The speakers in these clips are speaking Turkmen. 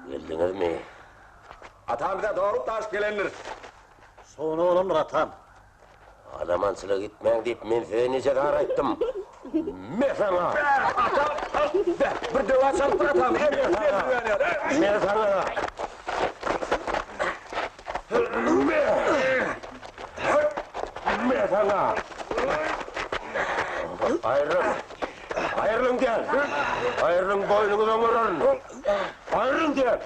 Geldiňizmi? Atam bize dogrup daşyp gelendir. Şowuna bolandyr atam. Alamançylyga gitmäň diýip men size nije zar aýtdym. Me saňa! Atam! Bir döwä çalypdyr atam. Me saňa! Me! Me saňa! Aýrylyň! Aýrylyň diýen! Aýrylyň boýnuňyzy oňararyn! Aýrylyň diýen!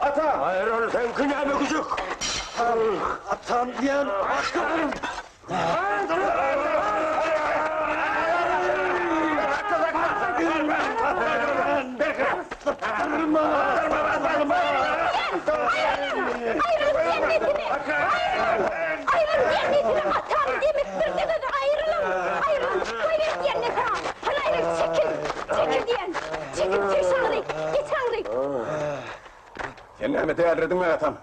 Ata! Aýryl seňki näme güjük? Atam diýen atam! Aýrylyň jennetine! Aýrylyň jennetine! Atam demipdir-de aýrylyň! Aýrylyň! Goýber diýen saňa! Hany aýryl, çekil! Çekil diýen! Çekil, çeş aňryk! Geç aňryk! Sen näme dälirediňmi atam?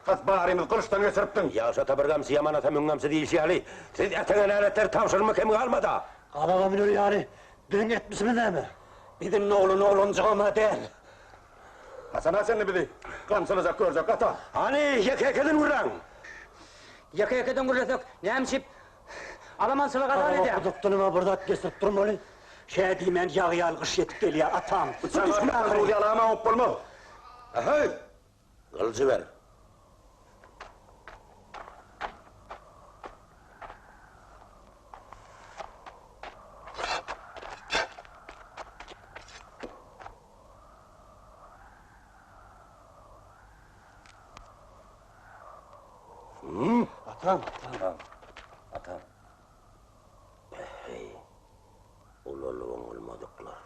Tas barymyzy gylyçdan geçiripdiň. Ýagşy ata bir gamçy, ýaman ata müň gamçy diýilşi ýaly, siz äteňe näletleri tabşyrma kem galmad-a. Gabaga müner ýaly biziň etmişimiz näme? Biziň oglan oglanjygam-a däl. Haçana çenli bizi gamçylajak görjek ata? Hany, ýeke-ýekeden gürläň! Ýeke-ýekeden gürlesek, näme üçin alamançylygy gadagan edýäň? Gabaga gudukdanam-a bir zat geçirip durmaly. Şä diýmän ýagy ýaly gyş ýetip gelýär, atam. Bu çaga ýalam aňyp bolmaz. Äheý! Gylyjy ber. Atam, atam. Atam. Päheý, ulalyp oňulmadyklar.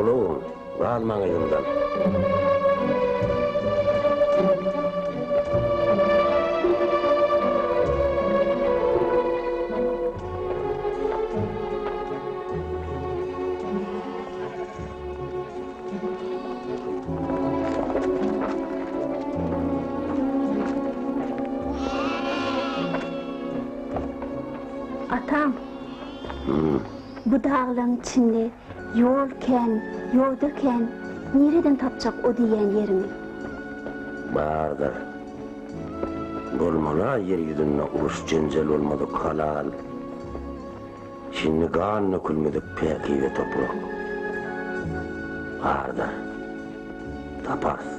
Boluň, galmaň yzymdan. Atam, bu daglaň içinde ýol kän, ýoda kän, nireden tapjak o diýýän ýeriňi? Bardyr. Bolmaly-a ýer ýüzünde uruş-jenjel bolmadyk halal. Şindi gan dökülmedik päkize toprak. Bardyr. Taparys.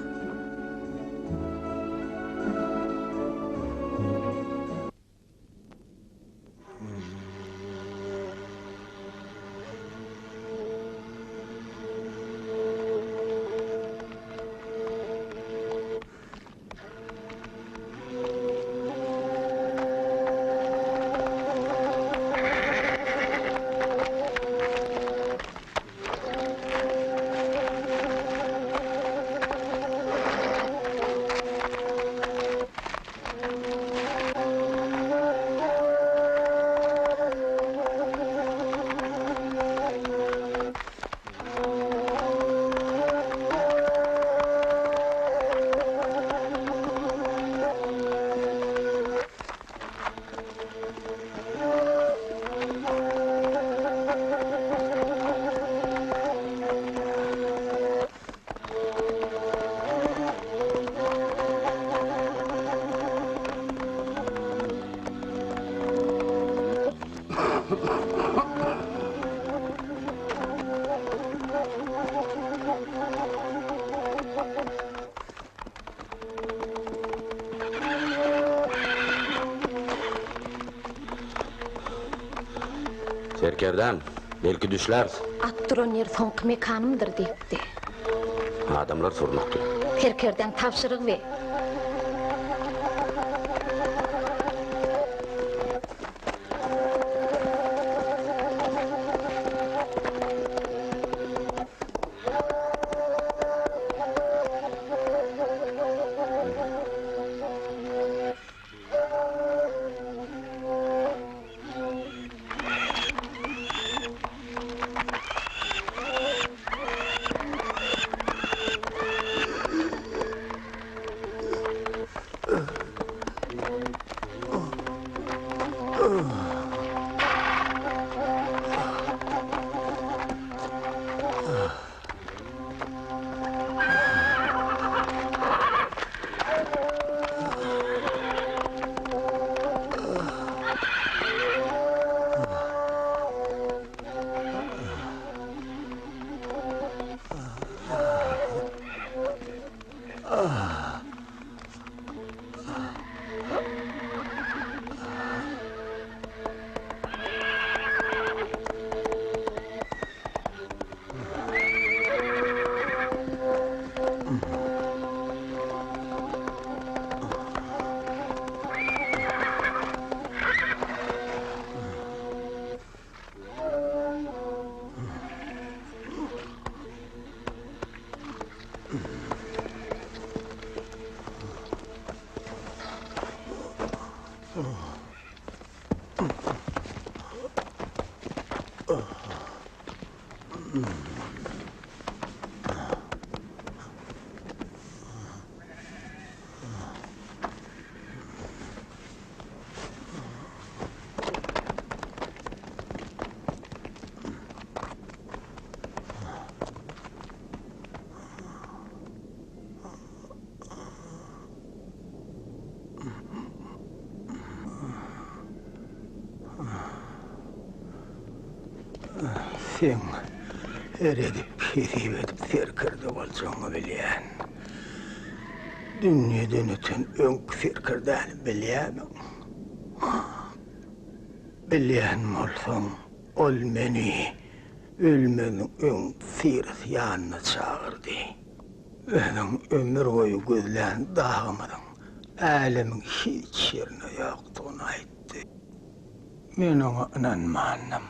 Serkerdäm, belki düşläris. At duran ýer soňky mekanymdyr diýipdi. Adamlar surnukdy. Serkerdäň tabşyrygy be. Seň her edip, hesip edip serkerde boljagyňy bilýän. Dünýeden öten öňki serkerdäni bilýärmiň? Bilýän bolsaň, ol meni ölmeziniň öň syrasy ýanyna çagyrdy. Özüň ömür boýy gözlän dagymyzyň älemiň hiç ýerinde ýokdugyny aýtdy. Men oňa ynanmandym.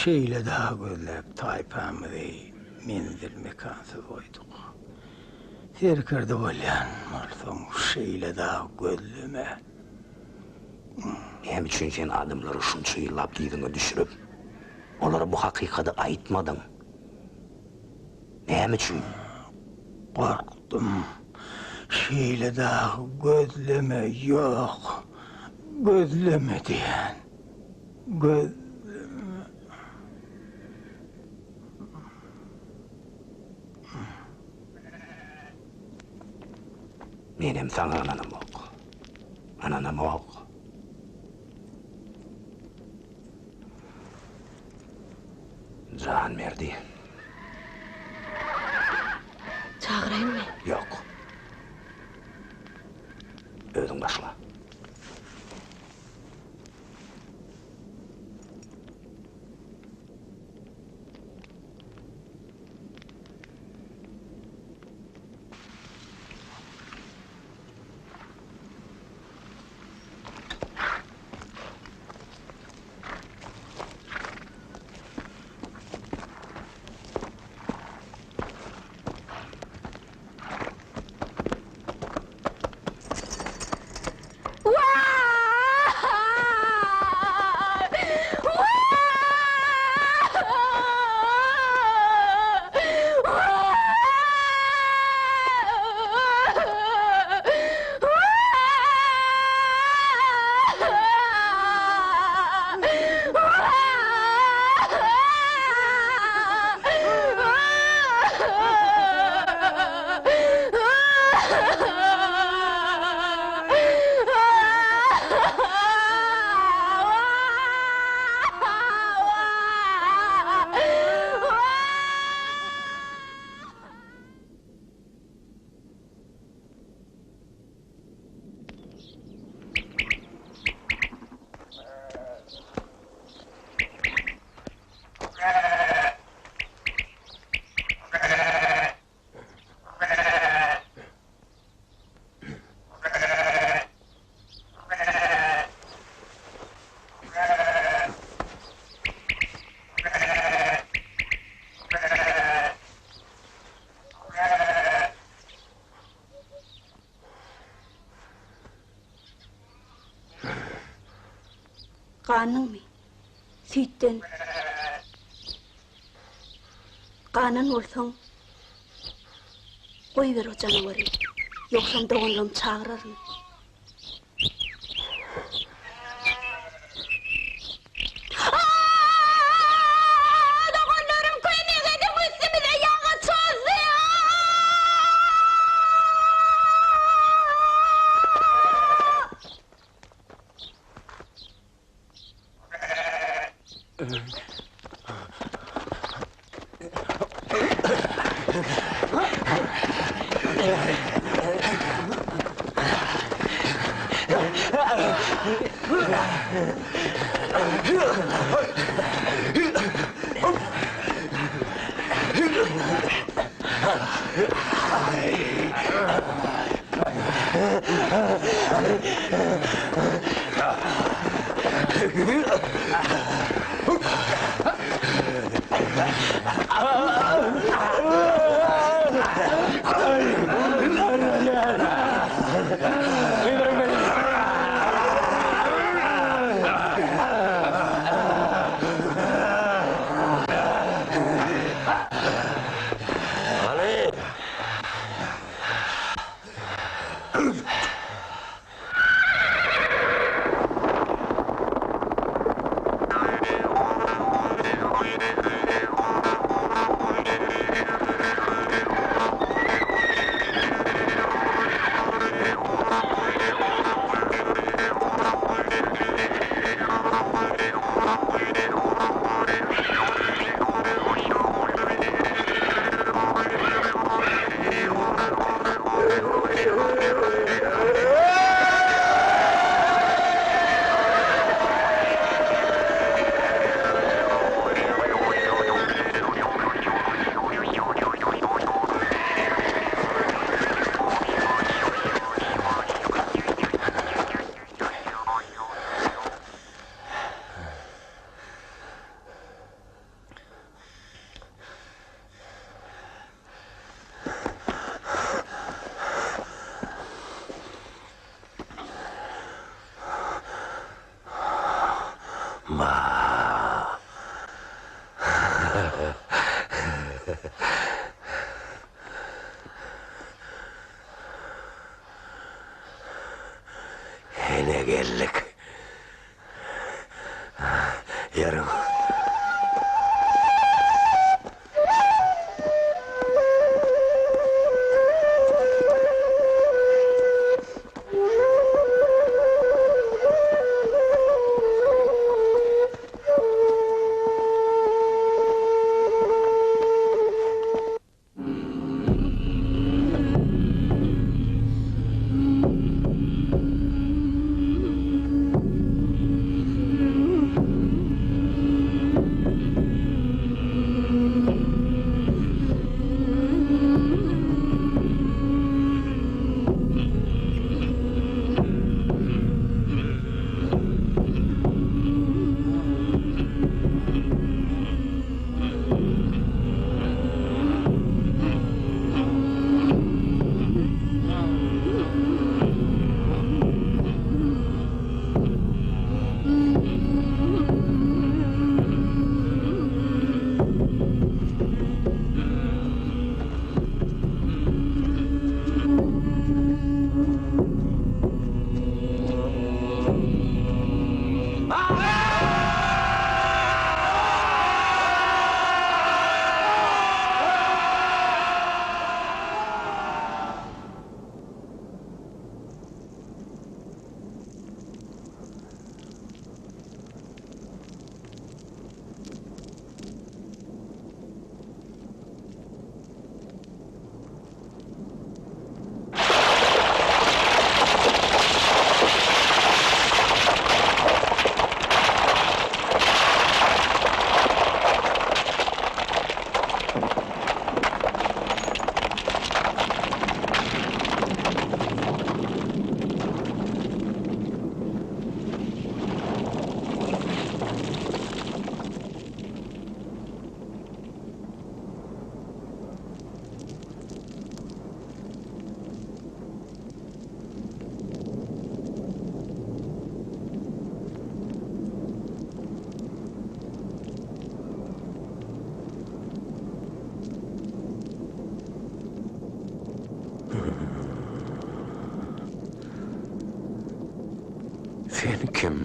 Şeýle dagy gözläp taýpamyzy menzil-mekansyz goýduk. Serkerde bolýan bolsaň, şeýle dagy gözleme. Näme üçin sen adamlary şunça ýyllap yzyňa düşürip, olara bu hakykady aýtmadyň? Näme üçin? Gorkdum. Şeýle dagy gözleme, ýok, gözleme diýýän. Gözleme. Menem saňa ynanamok. Ynanamok. Janberdi. Çagyraýynmy? Ýok. Özüň başla. Ganyňmy? Süýtden. Ganan bolsaň, goýber o janawary. Ýogsam doganlarymy çagyraryn. Doganlarym kömek ediň üstümize ýagy çozdy.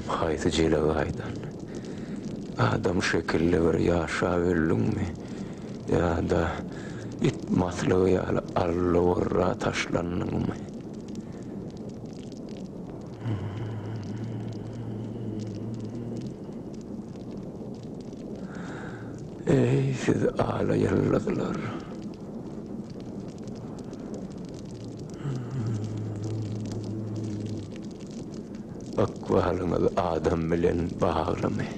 haýsy jelegaýdan? Adam şekilli bir ýaşap öldüňmi ýa-da it maslygy ýaly allowarra taşlandyňmy? Eý, siz ala ýyldyzlar! Ykbalyňyz adam bilen baglymy?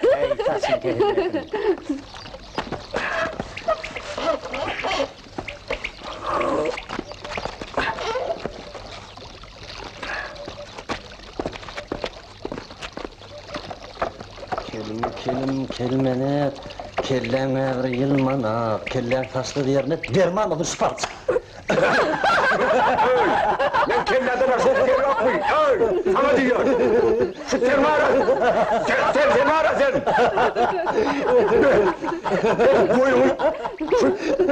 Eý, saçyň kesilmesin. Kelim, kelim, kelmenek, kelläň häzir ýylmanak, kelläň saçsyz ýerine derman bolsun şu parça. Öý, men kelläde başga ter ýokmy? Öý, saňa diýýän. Şu termara, sen, sen, termara sen. Sen boýuňy, şu,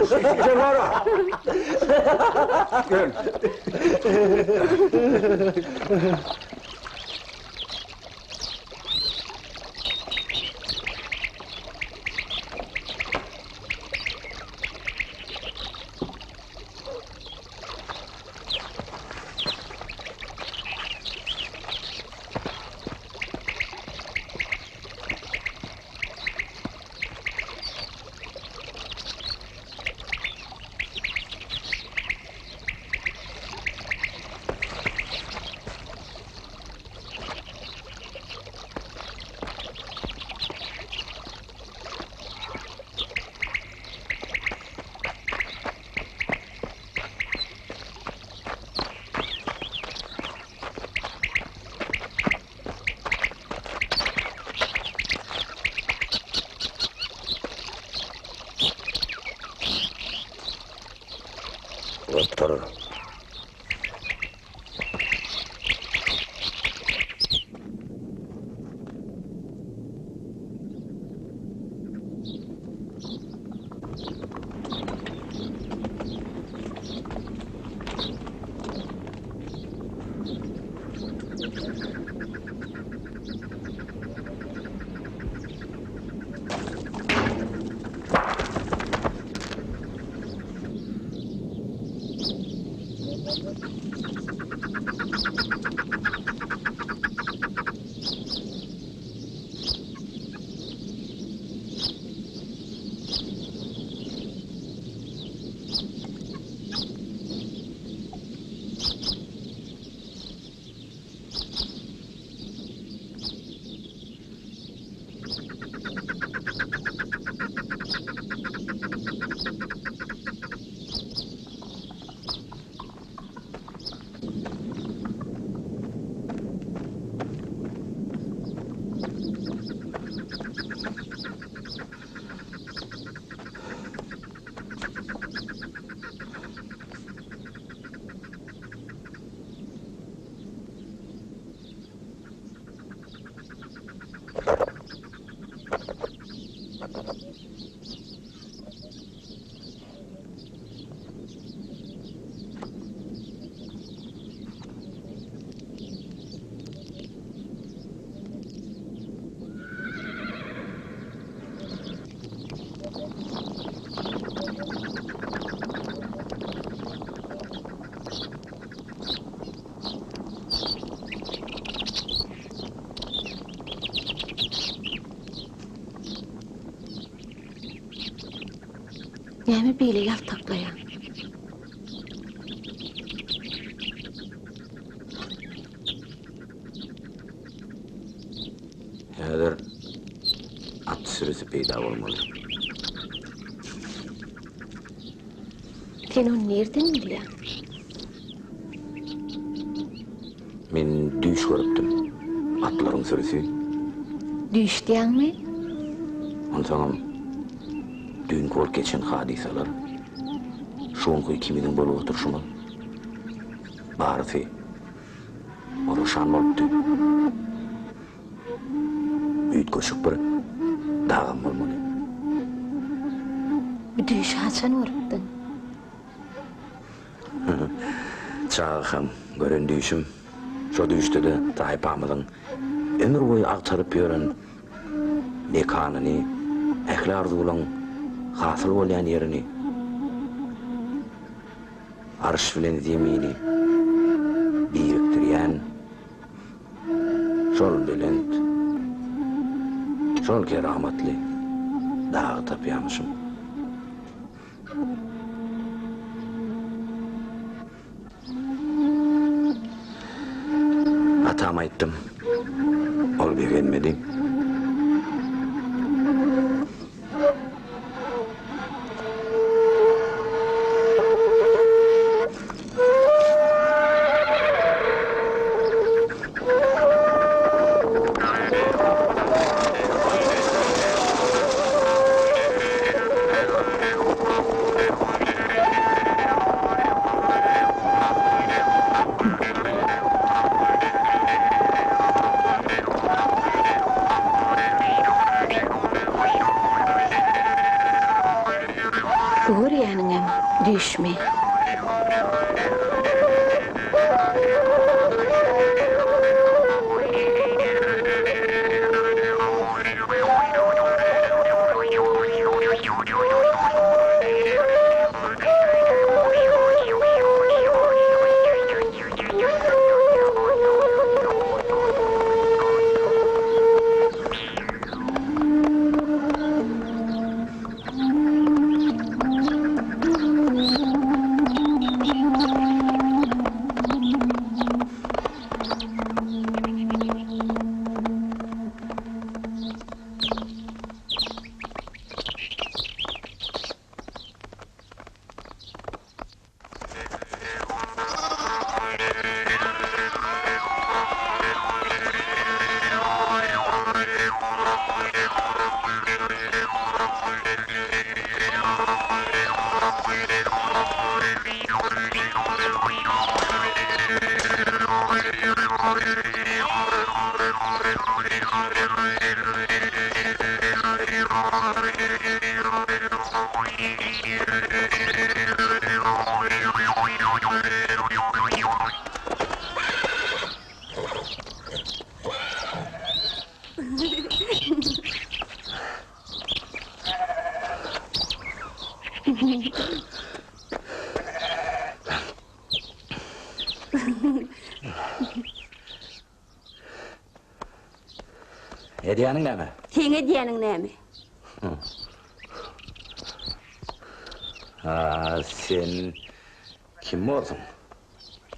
şu termara. Gel. Otur. Näme beýle ýaltaklaýaň? Häzir at sürüsi peýda bolmaly. Sen ony nirden bilýäň? Men düýş görüpdim. Atlaryň sürüsi. Düýş diýýäňmi? Onsoňam düýnki bolup geçen hadysalar, şu günki ikimiziň bolup oturyşymyz, barysy ola şan bolupdy. Üýtgeşik bir dagam bolmaly. Bu düýşi haçan görüpdiň? Çagakam gören düýşüm. Şo düýşde-de taýpamyzyň ömür boýy agtaryp ýören mekanyny, ähli arzuwlaň hasyl bolýan ýerini, arş bilen zemini birikdirýän şol belent, şol keramatly dagy tapýamyşym. Atama aýtdym. Ol begenmedi. Bu görýäniňem düýşmi? Edýäniň näme? Seň edýäniň näme? Ha, sen kim borsuň?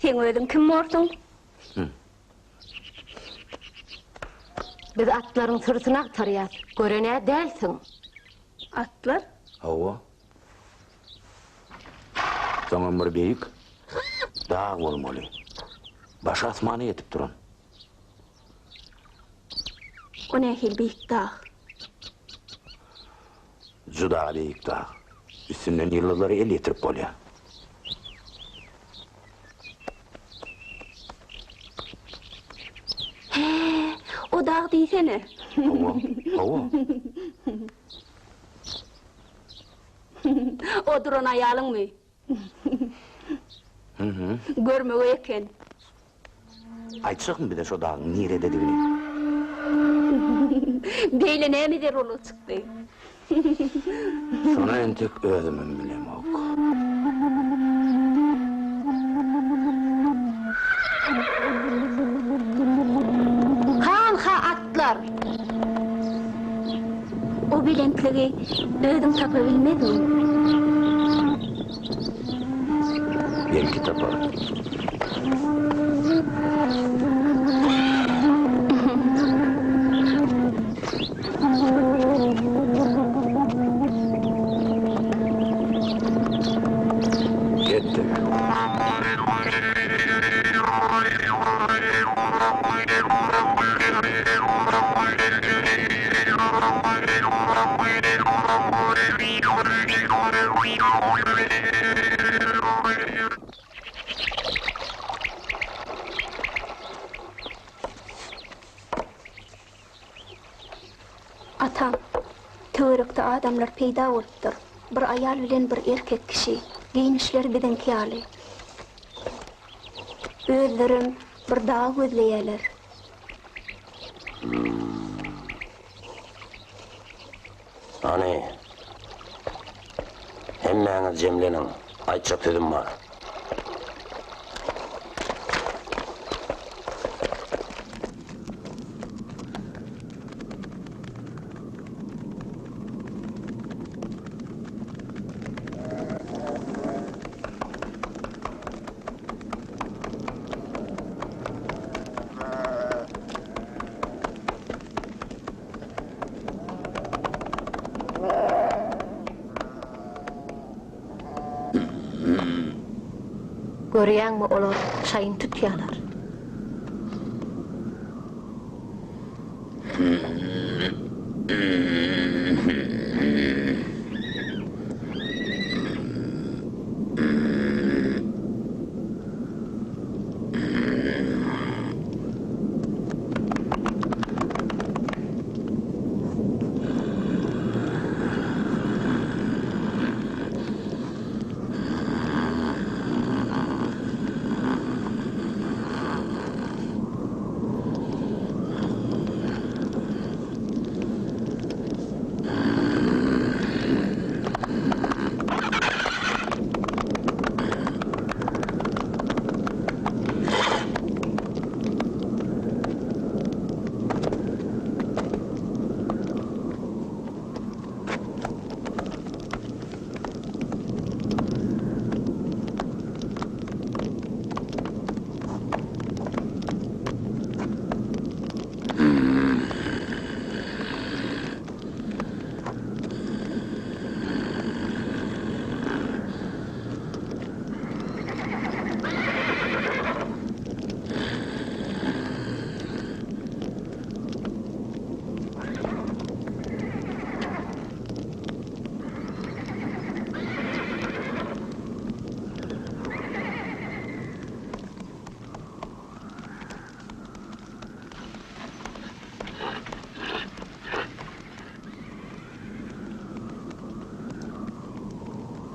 Seň özüň kim borsuň? Biz atlaryň sürüsini agtarýas. Gören-ä dälsiň. Atlar? Hawa. Soňam bir beýik dag bolmaly. Başy asmana ýetip duran. O nähili beýik dag? Juda beýik dag. Üstünden ýyldyzlara el ýetirip bolýar. Hä, o dag diýsene. Hawa, hawa. O duran aýalyňmy? Görmegeý eken. Aýtjakmy bize şo dagyň nirededigini? Beýle näme zerurlyk çykdy? Şony entek özümem bilemok. Hanha atlar! O belentligi özüň tapa bilmezmiň? Belki taparyn. Atam, töwerekde adamlar peýda bolupdyr. Bir aýal bilen bir erkek kişi. Geýnişleri biziňki ýaly. Özlerem bir dag gözleýärler. Hany, hemmäňiz jemleniň, aýtjak sözüm bar. Görýäňmi, olar şaýyny tutýarlar.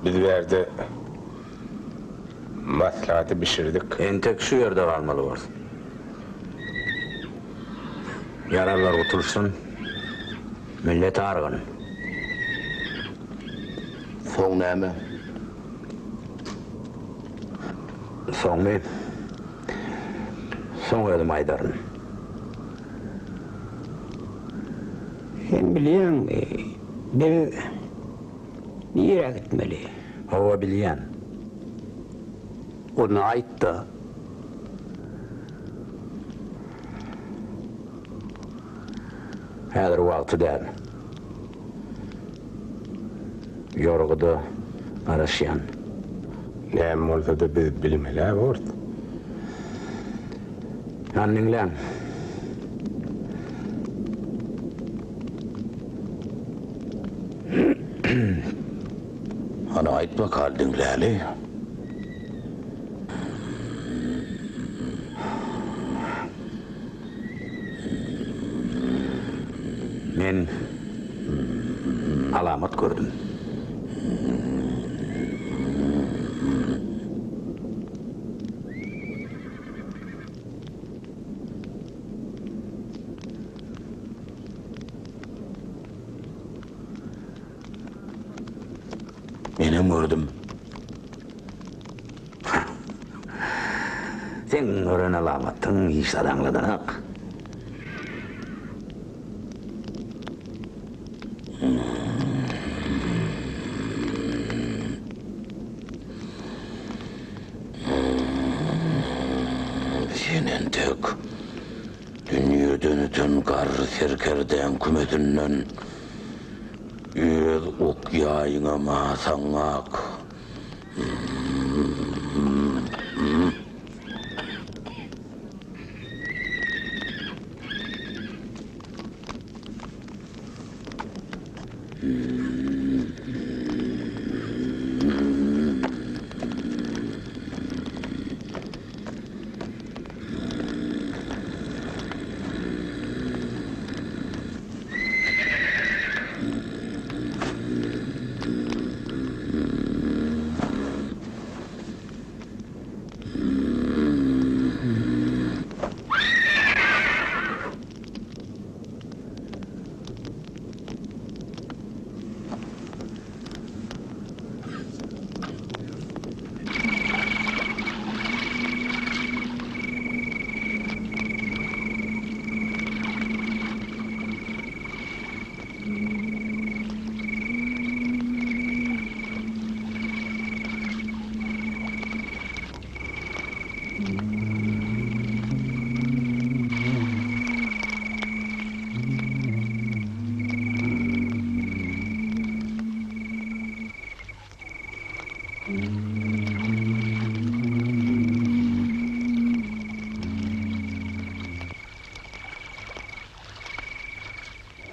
Biz bärde maslahaty bişirdik. Entek şu ýerde galmaly borus. Ýaralylar gutulyşsyn, millet argyn. Soň näme? Soňmy? Soň özüm aýdaryn. Sen bilýäňmi, biz nirä gitmeli? Hawa, bilýän. Onda aýt-da. Häzir wagty däl. Ýorguda garaşýan. Näme bolsa-da biz bilmel-ä bors. Hany diňläň. Hany aýt bakaly diňläli. Men alamat gördüm. Menem gördüm. Seň gören alamatyň hiç zat aňladanok. Sen entek dünýeden öten garry serkerdäň kümesinden öz ok-ýaýyňam asaňak.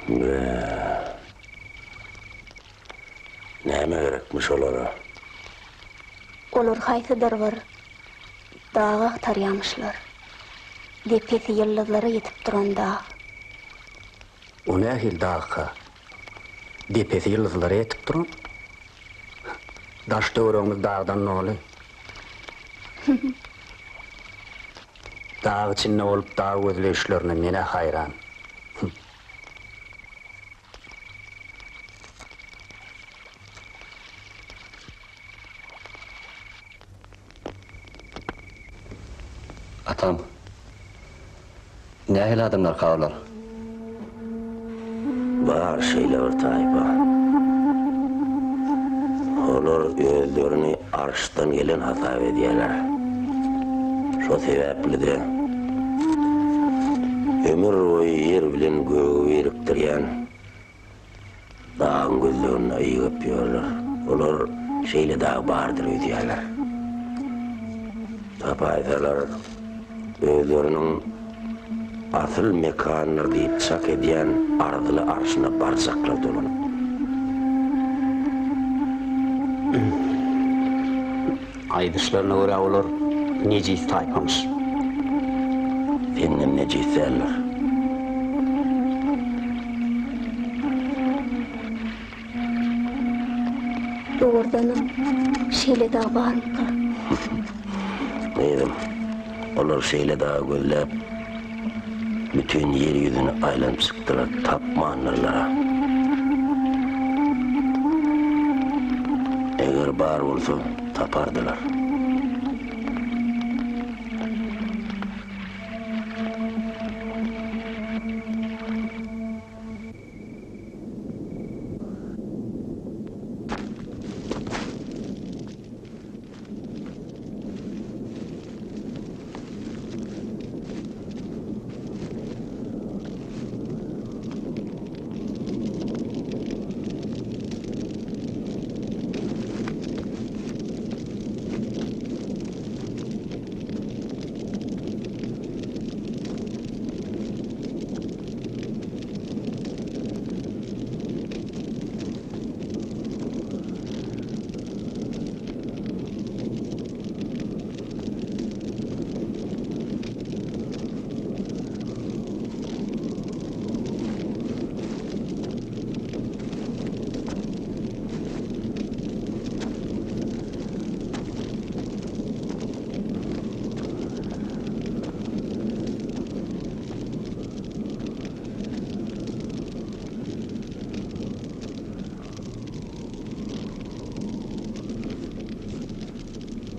Be. Näme gerekmiş olara? Olar haýsydyr bir dag agtarýamyşlar. Depesi ýyldyzlara ýetip duran dag. O nähili dagka? Depesi ýyldyzlara ýetip duran? Daş-töweregimiz dagdan doly. Dag içinde bolup dag gözleýişlerine men-ä haýran. Atam, nähili adamlarka olar? Bar şeýle bir taýpa. Olar özlerini arşdan gelen hasap edýärler. Şo sebäpli-de, ömür boýy ýer bilen gögi birikdirýän Dagyň gözleginde ýygyp ýörler. Olar şeýle dag bardyr öýdýärler. Tapaýsalar, özleriniň asyl mekandyr diýip çak edýän arzyly arşyna barjaklar dolanyp. Aýdyşlaryna görä olar nejis taýpamyş. Senden nejis däldir. Dogrudanam şeýle dag barmyka? Gyzym, olar şeýle dagy gözläp, bütin ýer ýüzüni aýlanyp çykdylar, tapmandyrlar-a. Eger bar bolsa, tapardylar.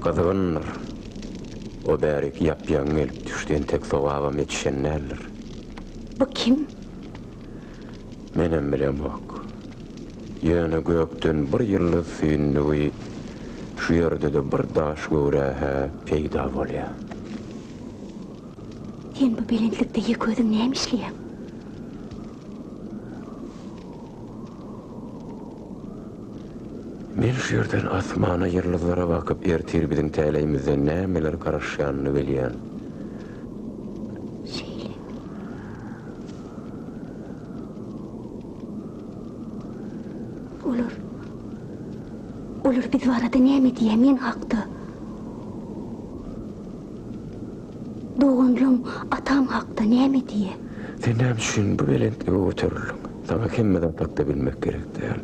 Gyzgyndyr. O bärik ýap-ýaňy gelip düşdi, entek sogabam ýetişen däldir. Bu kim? Menem bilemok. Ýöne gökden bir ýyldyz süýndügi şu ýerde-de bir daş göwrä-hä peýda bolýar. Sen bu belentlikde ýeke özüň näme işleýäň? Men şu ýerden asmana, ýyldyzlara bakyp, ertir biziň täleýimizde nämeler garaşýanyny bilýän. Şeýlemi? Olar, olar biz barada näme diýýär, men hakda? Doganlam atam hakda näme diýýär? Sen näme üçin bu belentlige göterildiň? Saňa hemme zat hakda bilmek gerek däl.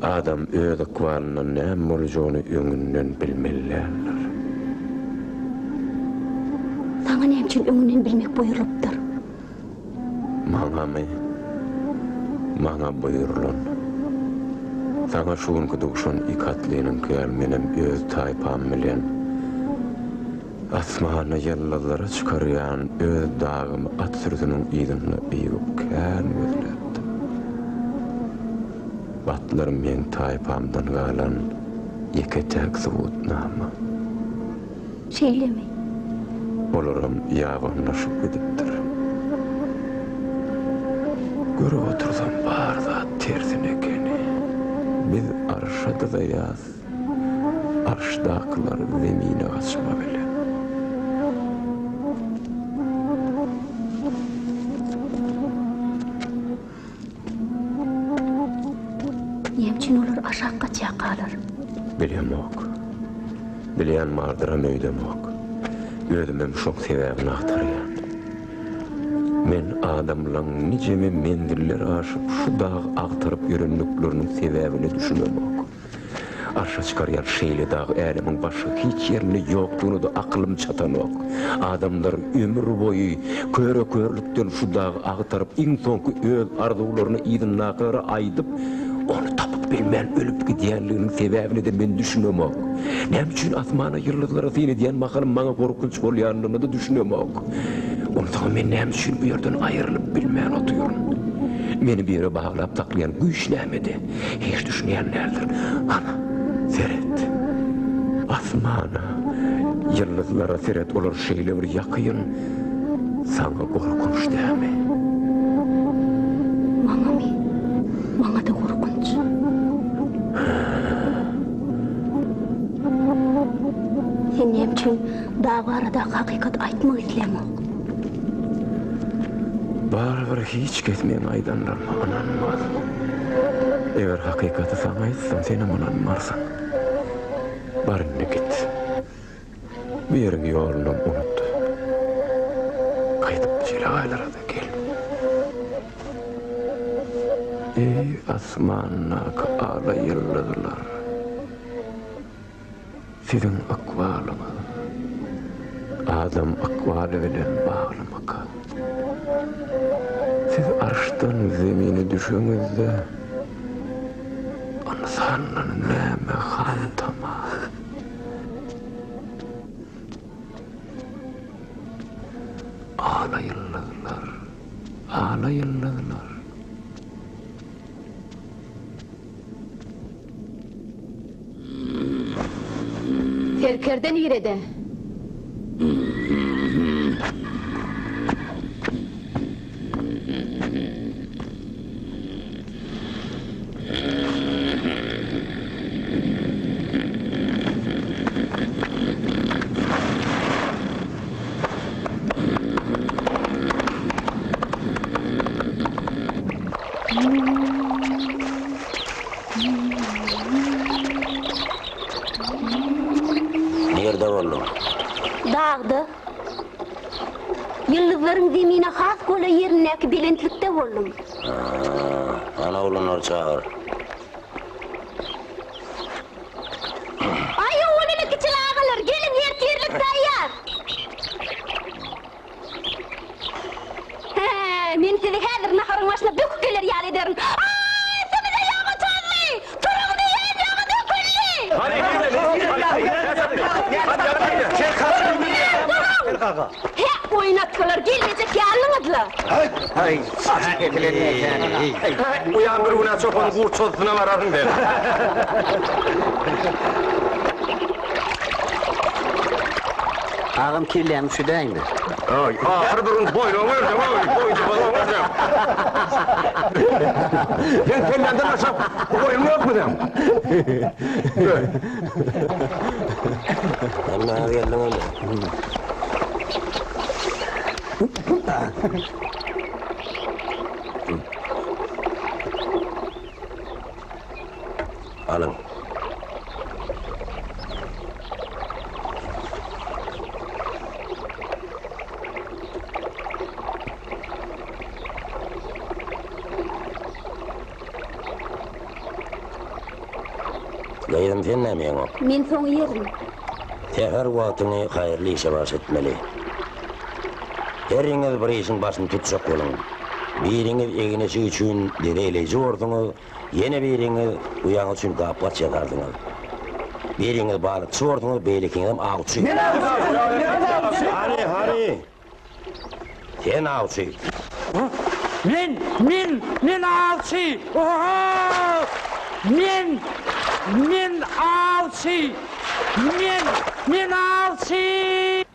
Adam öz ykbalyndan näme boljagyny öňünden bilmeli däldir. Saňa näme üçin öňünden bilmek buýrulypdyr? Maňamy? Maňa buýrulan. Saňa şu günki duşan ik atlynyňky ýaly menem öz taýpam bilen asmana ýyldyzlara çykarýan öz dagymy at sürüsiniň yzynda ygyp kän gözläpdim. Atlar meň taýpamdan galan ýeke-täk subutnama. Şeýlemi? Olaram ýabanylaşyp gidipdir. Görüp otursam bar zat tersine ekeni. Biz arşa dyzaýas, arşdakylar zemine gaçma bilen. aşak gaçýarkalar? Bilemok. Bilýän bardyram öýdemok. Özümem şoň sebäbini agtarýan. Men adamlaň nijeme menziller aşyp şu dagy agtaryp ýörendikleriniň sebäbine düşünemok. Arşa çykarýan şeýle dag älemiň başga hiç ýerinde ýokdugyna-da akylym çatanok. Adamlar ömür boýy köre-körlükden şu dagy agtaryp, iň soňky öz arzuwlaryny yzyndakylara aýdyp, ony tapyp bilmän ölüp gidýänliginiň sebäbine-de men düşünemok. Näme üçin asmana, ýyldyzlara syn edýän mahalym maňa gorkunç bolýanlygyna-da düşünemok. Onsoňam men näme üçin bu ýerden aýrylyp bilmän otyryn? Meni bu ýere baglap saklaýan güýç nämede? Hiç düşünýän däldir. Hana, seret. Asmana, ýyldyzlara seret, olar şeýle bir ýakyn. Saňa gorkunç dälmi? Maňamy? Maňa-da gorkunç. Sen näme üçin dag baradaky hakykaty aýtmak isläňok? Barybir hiç kes meň aýdanlaryma ynanmaz. Eger hakykaty saňa aýtsam, senem ynanmarsyň. Bar indi git. Bu ýeriň ýolunam unut. Gaýdyp jelegaýlara-da gelme. Eý, asmandaky ala ýyldyzlar! Siziň ykbalyňyz adam ykbaly bilen baglymyka? Siz arşdan zemine düşeňizde, ynsandan näme hantama? Ala ýyldyzlar, ala ýyldyzlar! Serkerde nirede? Nirde bolduň? Dagda. Ýyldyzlaryň zemine has golaý ýerindäki belentlikde boldum. Hany oglanlary çagyr. Aý, owal-ile kiçi agalar, geliň ertirlik taýýar. Hä, men sizi häzir naharyň başyna böküp geler ýaly ederin. Aý, üstümize ýagy çozdy! Turuň diýýän, ýagy döküldi! Hä, oýnatgylar gelmejek ýalyňyzla. Uýam bir gün-ä çopan gurt çozdusyna bararyn sen. Agam kellämi üşedäýme. Aý, ahyr bir gün boýnuňy örseň, oý, boýunjygyňy örseň. Sen kelläňden aşak boýnuň ýokmy seň? Hemmäňiz geldiňizmi? Alyň. Gyzym sen näme iýeňok? Men soň iýerin. Säher wagtyňy haýyrly işe bagyş etmeli. Heriňiz bir işiň başyny tutjak boluň. Biriňiz egin-eşik üçin deri eýleýji borsuňyz, Ýene biriňiz uýaňyz üçin gap-gaç ýasarsyňyz. Biriňiz balykçy borsuňyz, beýlekiňizem awçy. Men awçy! Hany, hany? Sen awçy. Men, men, men awçy! Oho! Men, men awçy! Men, men awçy!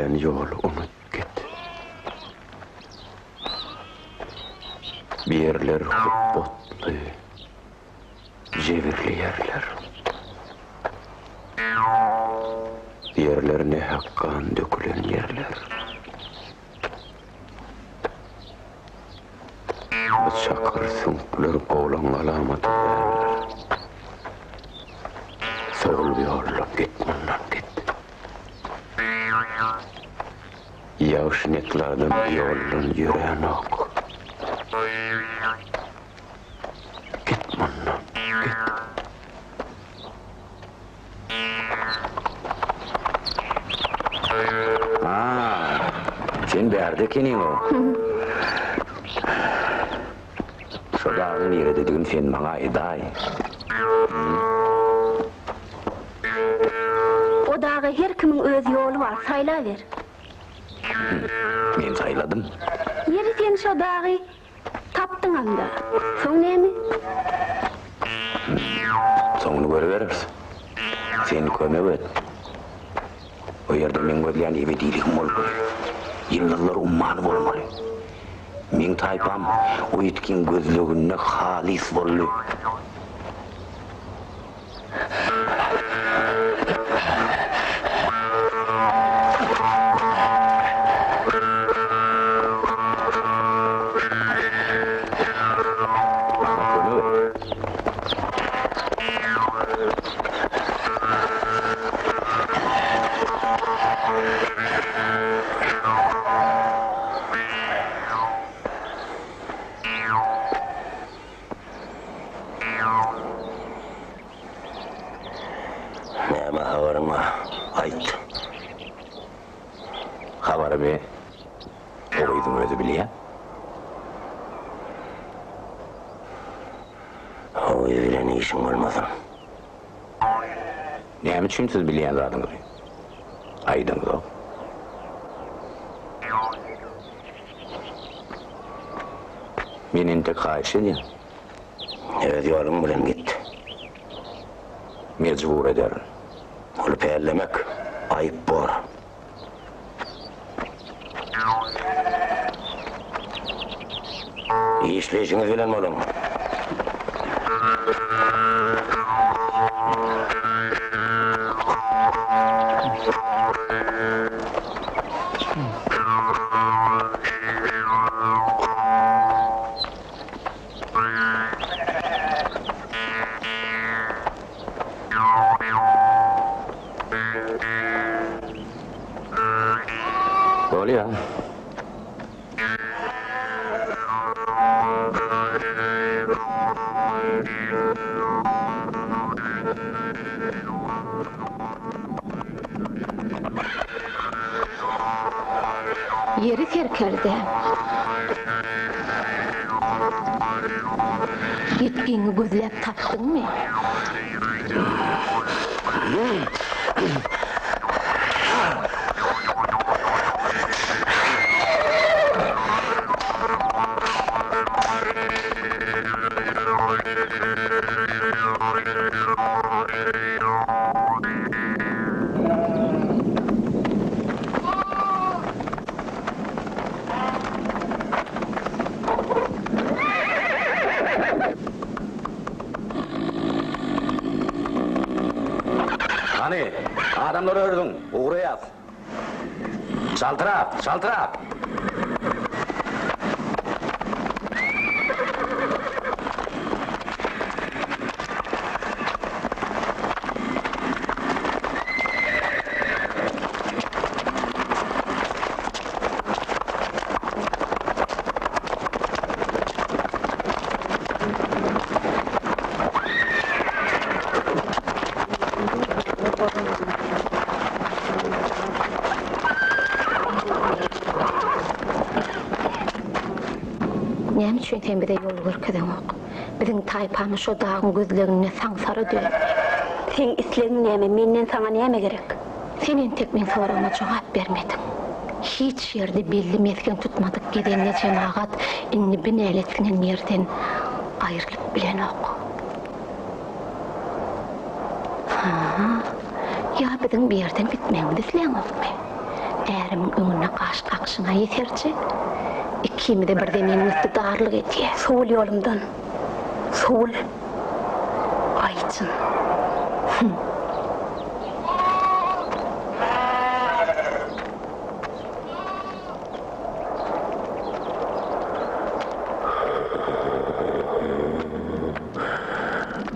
Gözlän ýoly unut git. Bu ýerler hupbatly, jebirli ýerler. Bu ýerler nähak gan dökülen ýerler. Bu çakyr süňkler oglan alamaty däldir. Sowul ýoldan git mundan git. Ýagşy netli adam bu ýoldan ýöränok. Git mundan git. A, sen bärde ekeniň-ow. Şo dagyň nirededigini sen maňa aýdaý. O daga her kimiň öz ýoly bar, saýlaber. Men saýladym. Ýeri sen şo dagy Tapdyňam-da. Soň näme? Soňuny görübereris. Sen kömek et. O ýerde meň gözleýän ebediligim bolmaly. Ýyldyzlar ummany bolmaly. Meň taýpam o ýitgiň gözleginde halys boldy. Näme habaryň bar, aýt. Habarymy o gyzyň özi bilýär. O gyz bilen işiň bolmasyn. Näme üçin siz bilýän zadyňyzy aýdaňzok? Men entek haýyş edýän. Öz ýoluň bilen git. Mejbur ederin. Ony pällemek aýyp bor. Işleýşiňiz bilen boluň. Bolýa. Ýeri serkerde. Ýitgiňi gözläp tapdyňmy? Hany, adamlar örüziň, ugraýas. Çaltrak, çaltrak! Näme üçin sen bize ýol görkezeňok? Biziň taýpamyz şo dagyň gözleginde saňsara döndi. Seň islegiň näme, menden saňa näme gerek? Sen entek meň soragyma jogap bermediň. Hiç ýerde belli mesgen tutmadyk gezende jemagat indi bi näletsiňen ýerden aýrylyp bilenok. Ha, ýa biziň bu ýerden gitmegimizi isläňokmy? Ärimiň öňünde gaş kakşyň-a ýeserje. Ikimize bir zeminiň üsti darlyk edýä. Sowul ýolumdan. Sowul. Aýjyn. Hüm.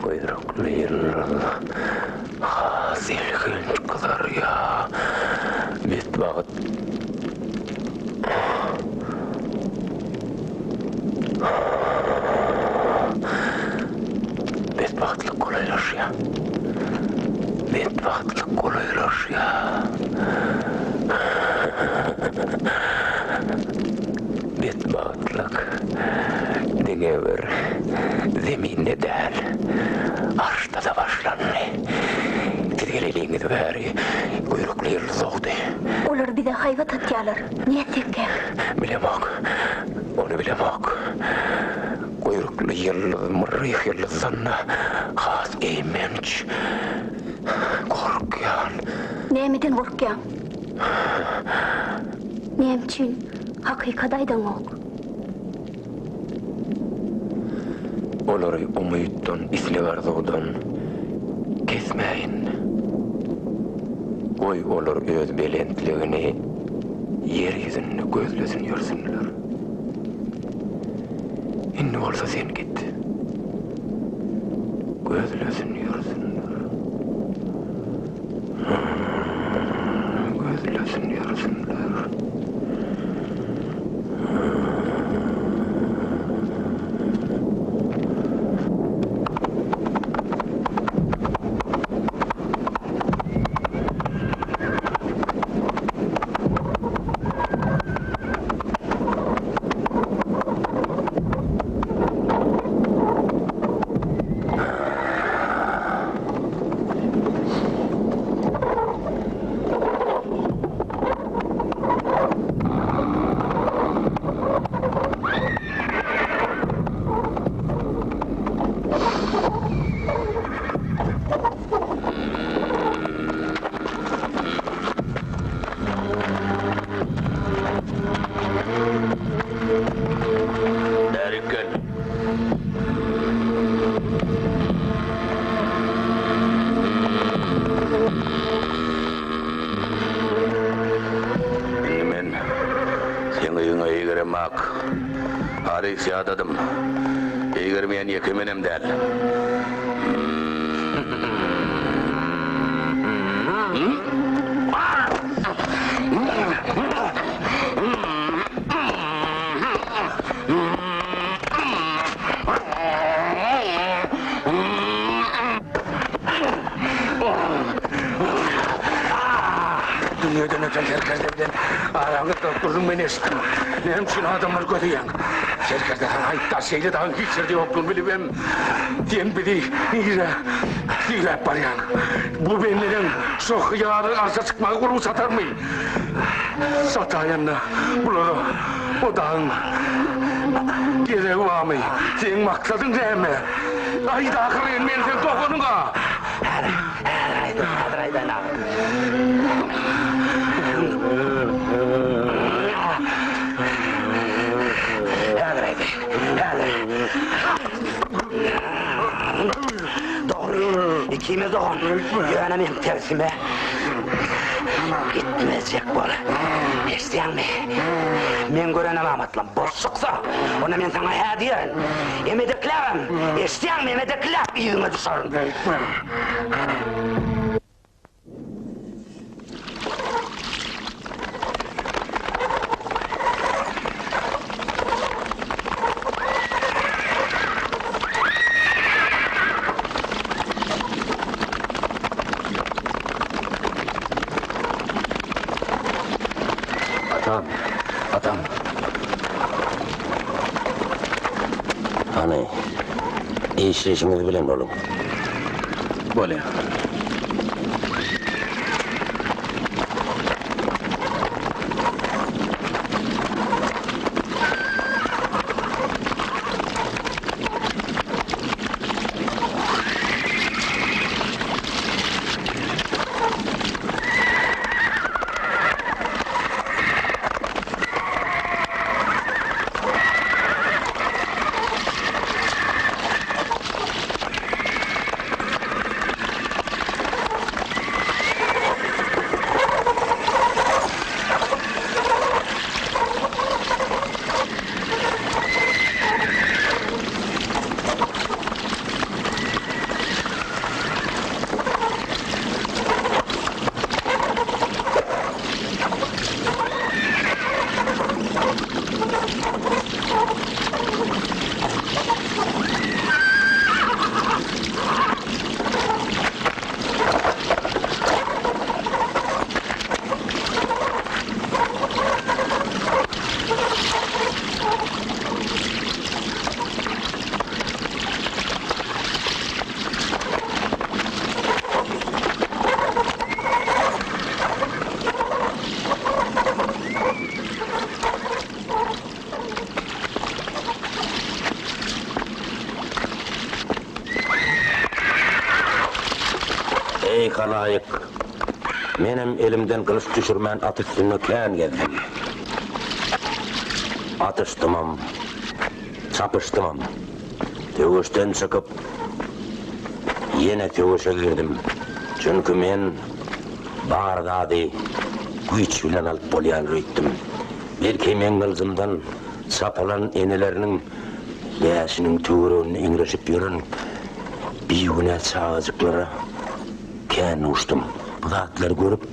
Guýrukly ýyldyz has elhenç gyzarýar. Betbagt. Betbagtlyk golaýlaşýar. Betbagtlyk golaýlaşýar. Betbagtlyk diňe bir zeminde däl, arşda-da başlandy. Siz geleliňiz bäri guýrukly ýyldyz dogdy. Olar bize haýbat atýarlar. Nätsekkäk? Bilemok. Ony bilemok. Guýrukly ýyldyz myrryh ýyldyzdan-da has eýmenç. Gorkýan. Nämeden gorkýaň? Näme üçin hakykat aýdaňok? Olary umytdan, isleg-arzuwdan kesmäýin. Goý, olar öz belentligini ýer ýüzünde gözlesin ýörsünler. Indi bolsa sen git. Gözlesin ýörsünler. Gözlesin ýörsünler. Bärik gel. Indi men seň yzyňa eýgeremak. Halys ýadadym. Eýgermeýän ýeke menem däl. Dünýeden öten serkerde bilen araňyzda gürrüň men eşitdim. Näme üçin adamlary gözleýäň? Serkerde saňa aýtdy, şeýle dagyň hiç ýerde ýokdugyny bilibem, sen bizi nirä süýräp barýaň? Bu bendeleň şo hyýaly arşa çykmaga gurby çatarmy? Çataýanda bulara o dagyň geregi barmy? Seň maksadyň näme? Aýt ahyryn, men seň doganyň-a! Häzir, häzir aýdaýyn, häzir aýdaýyn ahyryn. Häzir aýdaýyn, häzir. Dogry, ikimiz dogan. Ýöne meň tersime gitmejek bol. Eşidýäňmi? Meň gören alamatlam boş çyksa, onda men saňa hä diýerin. Emedekläbem, eşidýäňmi, emedekläp yzyňa düşerin. Atam, atam. Hany, işleşiňiz bilen boluň. Bolýar. Eý halaýyk, menem elimden gylyç düşürmän at üstünde kän gezdim. Atyşdymam, çapyşdymam. Söweşden çykyp, ýene söweşe girdim. Çünki men bar zady güýç bilen alyp bolýan öýtdüm. Belki meň gylyjymdan çapylan eneleriniň läşiniň töwereginde eňreşip ýören bigünä çagajyklara kän duşdum. Bu zatlary görüp,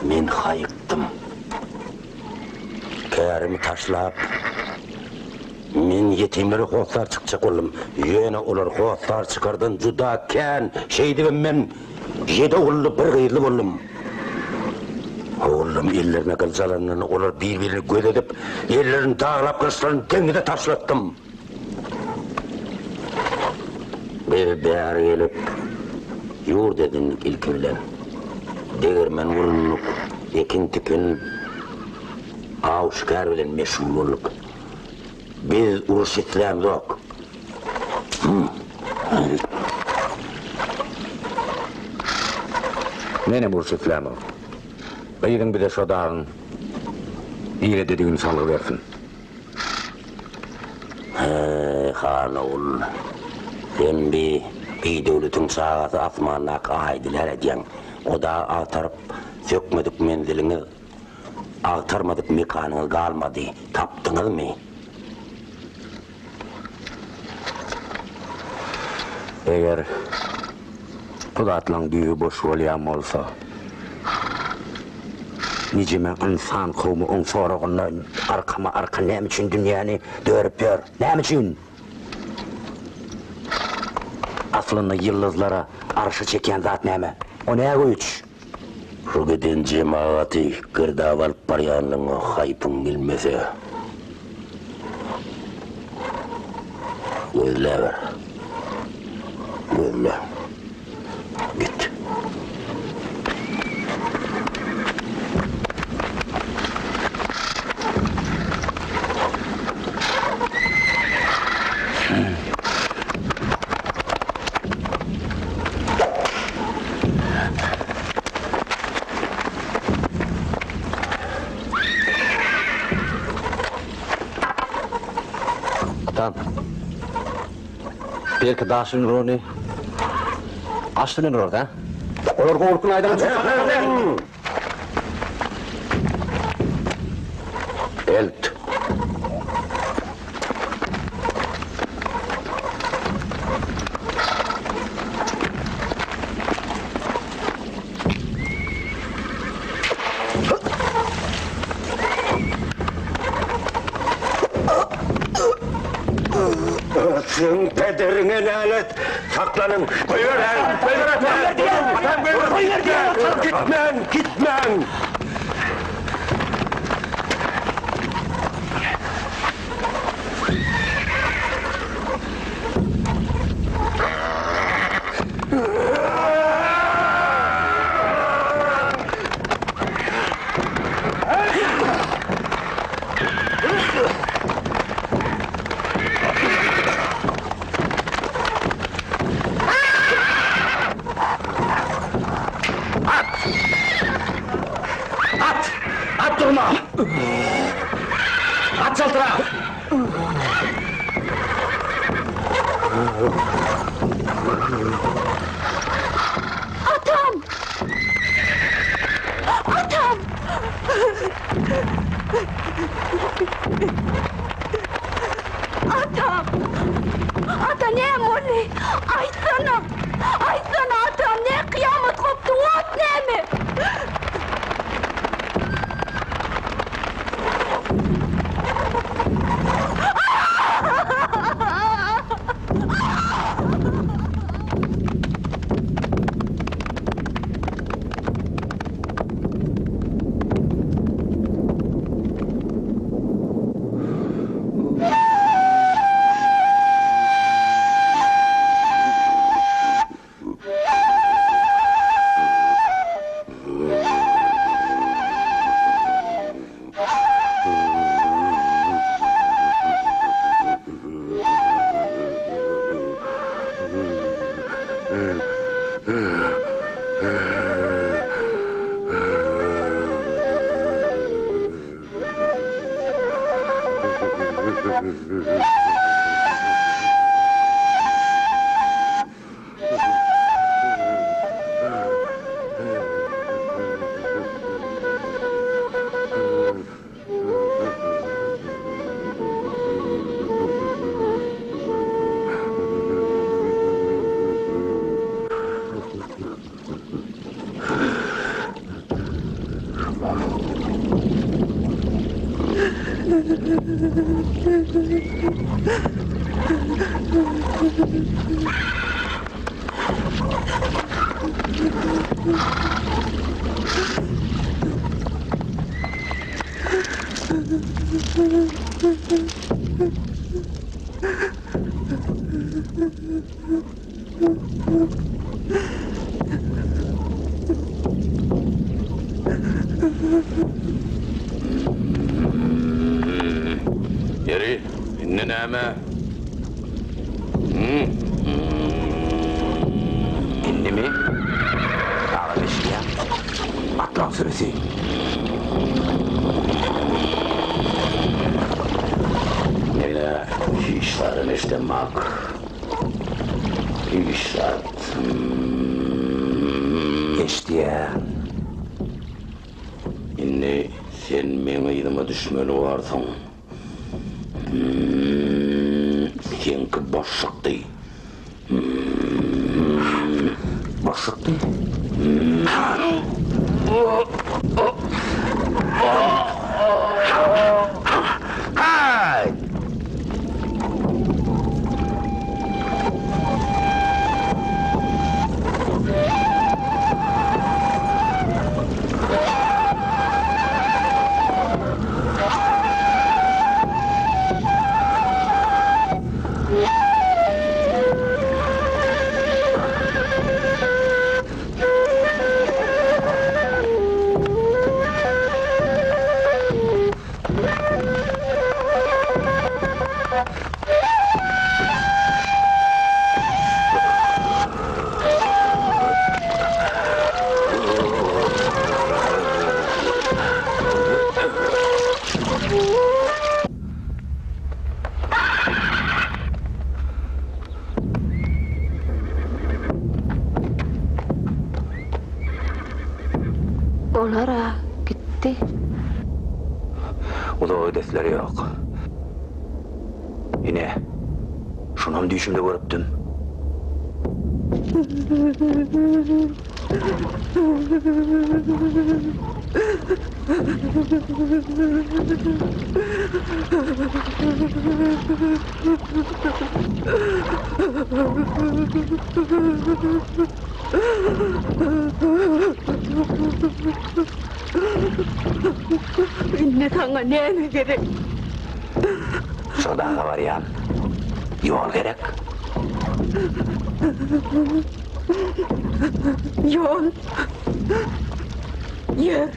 men haýykdym. Kärimi taşlap, men ýetimlere hossar çykjak boldum. Ýöne olar hossar çykardan juda kän. Şeýdibem men ýedi ogully, bir gyzly boldum. Ogullarym ellerine gylyç alanlarynda olar bir-birine göz edip, ellerini daglap gylyçlaryny deňize taşlatdym. Biz bäri gelip, ýurt edindik ilki bilen. Degirmen gurunduk, ekin-tikin, aw-şikar bilen meşgul bolduk. Biz uruş islämzok. Menem uruş islämok. Gyzyň bize şo dagyň nirededigini salgy bersin. Heý, han ogul, sen bi bidöwletiň çagasy asmandaky aýy dilär edýäň. O dagy agtaryp, sökmedik menziliňiz, agtarmadyk mekanyňyz galmady. Tapdyňyzmy? Eger bu zatlaň düýbi boş bolýan bolsa, nijeme ynsan kowmy oň soragynda arkama-arka näme üçin dünýäni dörüp ýör? Näme üçin? Aslynda ýyldyzlara arşa çekýän zat näme? O nä güýç? Şu giden jemagaty girdaba alyp barýanlygyňa haýpyň gelmese, gözläber. Gözle. Git. Atam. Belki daş bilen urany aş bilen urar da. Olar gowlukny aýdan çykar. Elt. Seň pederiňe nälet! Saklanyň! Goýber! Goýber atam! Atam goýber! Goýber diýýän! Gitmäň! Gitmäň! At! At! At durma! At çaltyrak! Atam! Atam! Atam! Ata näme boldy? Aýtsana! Aýtsana atam, ne kyýamat gopdy, ot näme? Ýeri, indi näme? Indimi? Agam eşidýäň? Atlaň sürüsi. Men-ä hiç zadam eşidemok. Hiç zat. Eşidýän. Indi sen meň yzyma düşmeli borsuň. Seňki boş çykdy. Boş çykdy. Haý! Olar-a gitdi. Uzaga gidesleri ýok. Ine, şunam düýşümde görüpdim. Indi saňa näme gerek? Şo daga barýan ýol gerek. Ýol. Ýör.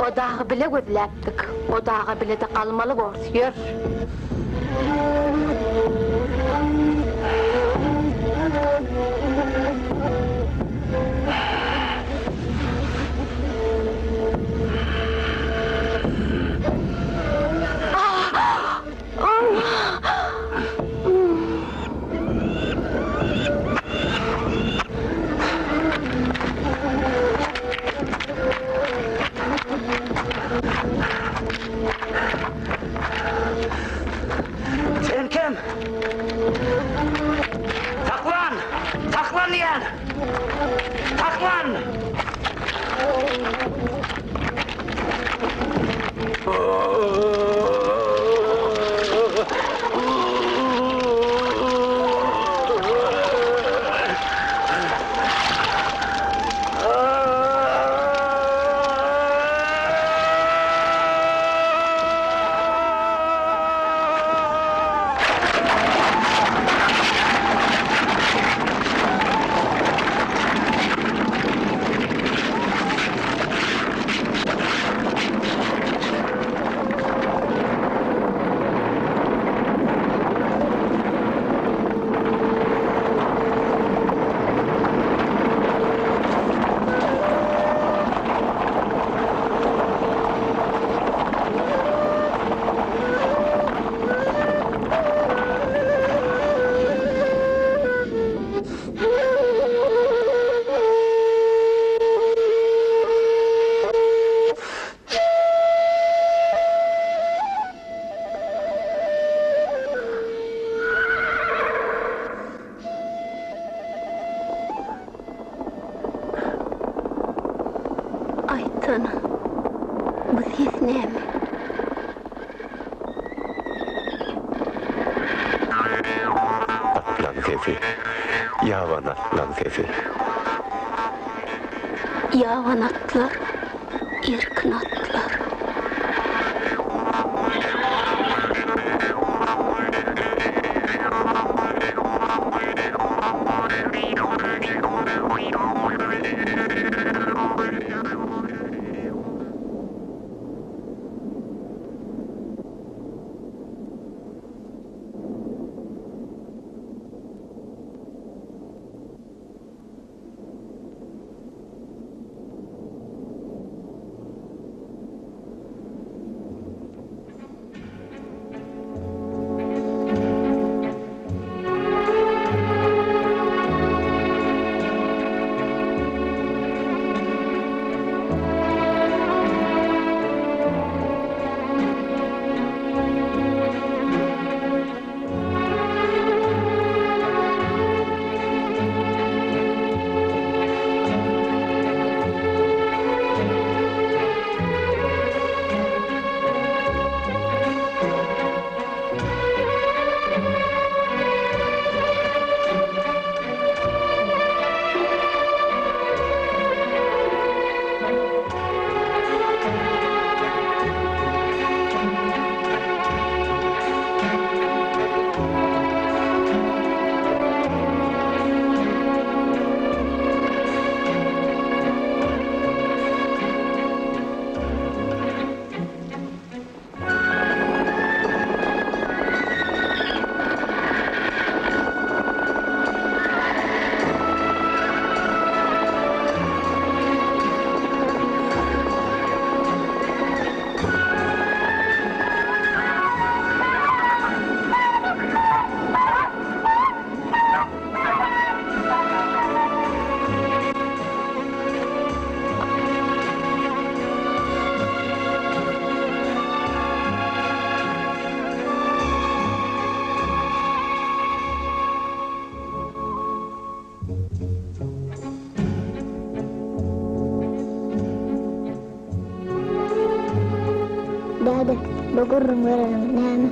O dagy bile gözläpdik. O daga bile-de galmaly borus. Ýör. Sen kim? Saklan diýýän! Saklan! Aýtsana, bu ses näme? Atlaň sesi, ýaban atlaň sesi. Ýaban atlar, erkin atlar. Däde, bu gürrüň bereniň näme?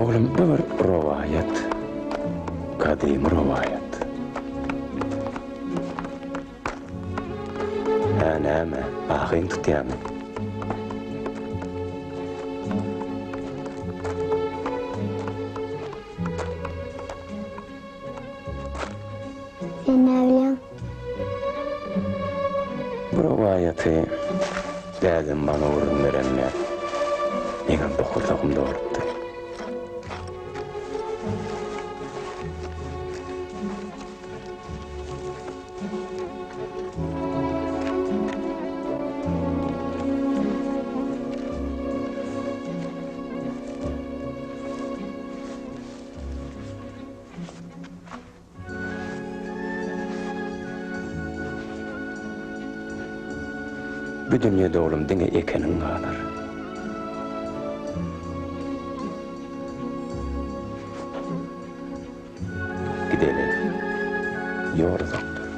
Oglum, bu bir rowaýat. Gadymy rowaýat. Hä, näme, ahyň tutýamy? Sen näbilýäň? Bu rowaýaty dädem maňa gürrüň berende, meňem bokurdagym dolupdy. Bu dünýede oglum diňe ekeniň galar. Gideli. Ýol uzakdyr.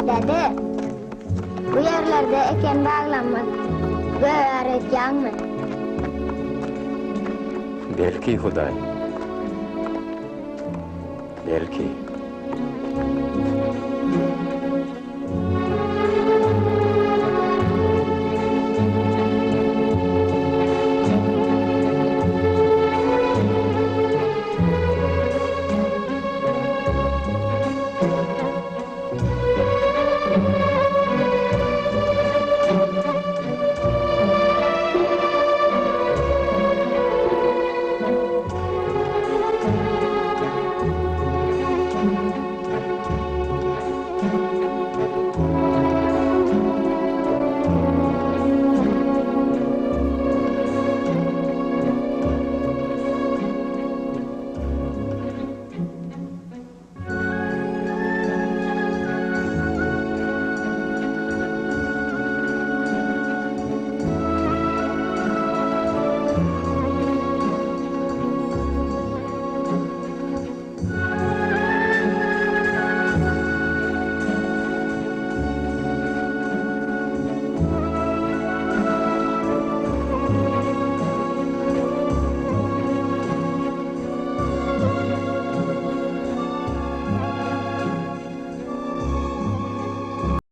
Däde, bu ýerlerde eken baglarymyz gögär öýtýäňmi? Belki, Hudaý. Belki.